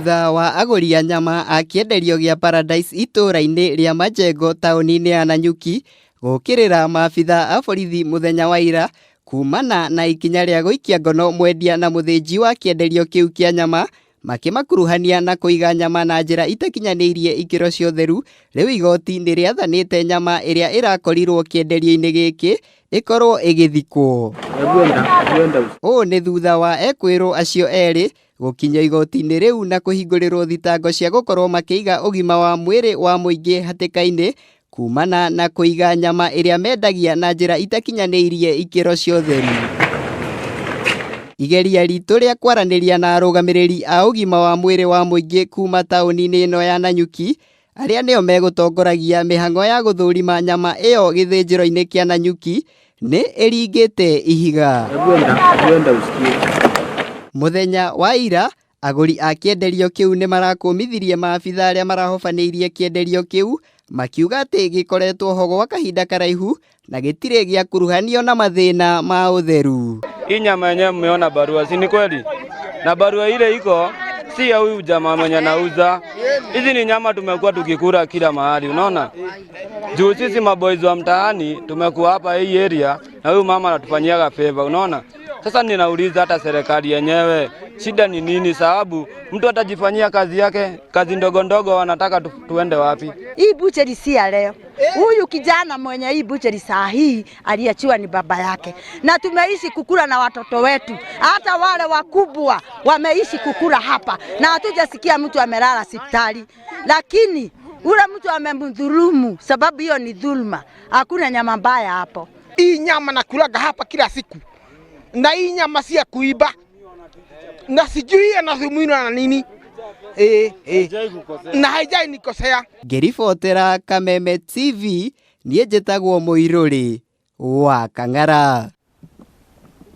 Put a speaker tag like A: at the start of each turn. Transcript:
A: Thutha wa agũri a nyama a kĩenderio gĩa Paradise itũũra-inĩ rĩa Majengo taũni-inĩ ya Nanyuki gũũkĩrĩra maabitha a borithi mũthenya wa ira kumana na ikinya rĩa gũikia ngono mwendia na mũthĩnji wa kĩenderio kĩu kĩa nyama makĩmakuruhania na kũiga nyama na njĩra itakinyanĩirie ikĩro cia ũtheru, rĩu igoti nĩ rĩathanĩte nyama ĩrĩa ĩrakorirwo kĩenderio-inĩ gĩkĩ ĩkorwo ĩgĩthikwo. Ũũ nĩ thutha wa ekwĩrwo acio erĩ gũkinyio igoti-inĩ rĩu na kũhingũrĩrwo thitango cia gũkorwo makĩiga ũgima wa mwĩrĩ wa mũingĩ hatĩka-inĩ kumana na kũiga nyama ĩrĩa mendagia na njĩra itakinyanĩirie ikĩro cia ũtheru. Igeria ritũ rĩa kwaranĩria na arũgamĩrĩri a ũgima wa mwĩrĩ wa mũingĩ kuma taũni-inĩ ĩno ya Nanyuki arĩa nĩo megũtongoragia mĩhang'o ya gũthũrima nyama ĩyo gĩthĩnjĩro-inĩ kĩa Nanyuki nĩ ĩringĩte ihiga. Mũthenya wa ira Agũri a kĩenderio kĩu nĩ marakũmithirie maabitha arĩa marahobanĩirie kĩenderio kĩu makiuga atĩ gĩkoretwo ho gwa kahinda karaihu na gĩtirĩ gĩakuruhanio na mathĩna ma ũtheru.
B: Hii nyama yenyewe mmeona barua, si ni kweli? Na barua ile iko si ya huyu jamaa mwenye anauza. Hizi ni nyama tumekuwa tukikula kila mahali, unaona? Juu sisi maboys wa mtaani tumekuwa hapa hii area na huyu mama anatufanyiaga favor, unaona? Sasa ninauliza hata serikali yenyewe shida ni nini? Sababu mtu atajifanyia kazi yake, kazi ndogo ndogo, wanataka tu, tuende wapi?
C: Hii bucheri si ya leo. Huyu kijana mwenye hii bucheri saa hii aliachiwa ni baba yake, na tumeishi kukula na watoto wetu, hata wale wakubwa wameishi kukula hapa, na hatujasikia mtu amelala hospitali, lakini ule mtu amemdhulumu, sababu hiyo ni dhulma. Hakuna nyama mbaya hapo.
D: Hii nyama nakulaga hapa kila siku, na hii nyama si ya kuiba, na sijui anadhulumiwa na nini eh, eh. Na haijai nikosea.
A: Ngĩribotera Kameme TV, niĩ njĩtagwo Mũirũrĩ wa Kang'ara.